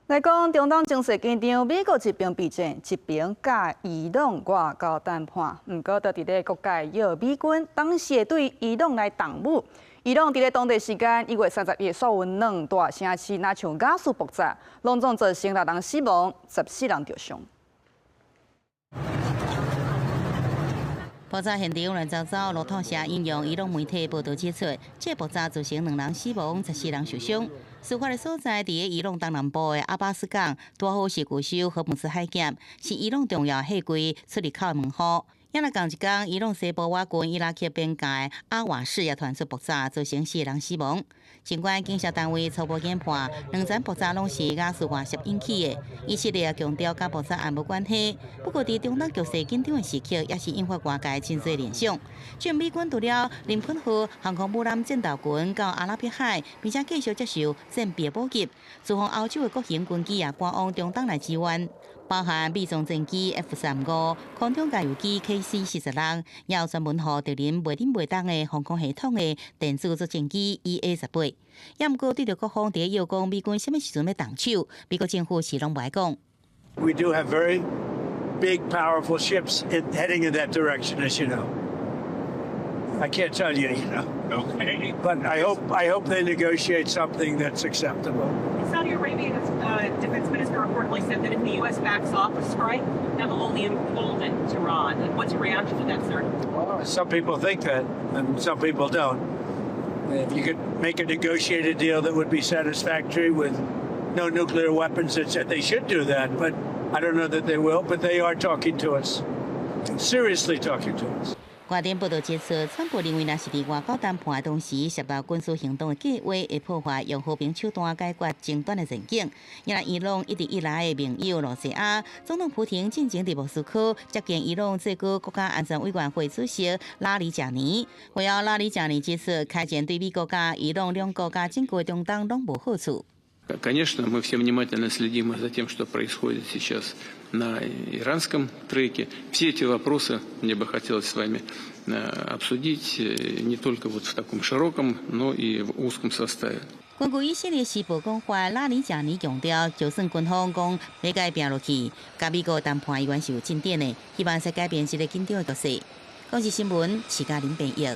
來講中東情勢緊張，美國一邊備戰，一邊佮伊朗外交談判。毋過，佇咧各界約美軍當時會對伊朗來動武。伊朗佇咧當地時間1月31日，煞有兩大城市，若像瓦斯爆炸，攏總造成六人死亡，14人著傷。爆炸現場亂糟糟，路透社引用伊朗媒體報導指出，這爆炸造成兩人死亡，十四人受傷。事發的所在佇伊朗東南部的阿巴斯港，拄好是舊州荷姆茲海峽，是伊朗重要貨櫃出入口的門戶。也若仝一工，伊朗西部倚近伊拉克邊界阿瓦士也傳出爆炸，造成四人死亡。儘管警消單位初步研判，兩層爆炸攏是瓦斯外洩引起的，以色列也強調佮爆炸案無關係。不過，佇中東局勢緊張的時刻，也是引發外界真濟聯想。這美軍除了林肯號航空母艦戰鬥群到阿拉伯海，並且繼續接受戰備補給，駐防歐洲的各型軍機也趕往中東來支援。包含美裝戰機 F-35、空中加油機 KC-46，也有專門予敵人袂忍袂當的防空系統的電子作戰機 EA-18。也毋過對著各方佇咧要講美軍啥物時陣欲動手，美國政府是攏無愛講。 We do have very big, powerful ships heading in that direction, as you know. I can't tell you, you know. Okay. But I hope they negotiate something that's acceptable. Saudi Arabia's defense minister reportedly said that if the U.S. backs off a strike, that will only embolden Tehran. What's your reaction to that, sir? Well, some people think that, and some people don't. If you could make a negotiated deal that would be satisfactory with no nuclear weapons, they should do that. But I don't know that they will. But they are talking to us, seriously talking to us. 外電報導指出，川普認為，若是佇外交談判的同時涉到軍事行動的計劃，會破壞用和平手段解決爭端的前景。也若伊朗一直以來的盟友羅西亞總統普廷進前佇莫斯科接見伊朗最高國家安全委員會主席拉里賈尼。會後，拉里賈尼指出，開戰對美國佮伊朗兩國佮整個中東攏無好處。 Конечно, мы все внимательно следим за тем, что происходит сейчас на иранском треке. Все эти вопросы мне бы хотелось с вами обсудить не только вот в таком широком, но и в узком составе. 根據以色列時報講法，拉里賈尼強調，就算軍方講欲共伊拚落去，佮美國談判依然是有進展的，希望會使改變這个緊張的局勢。公視新聞，徐嘉玲編譯。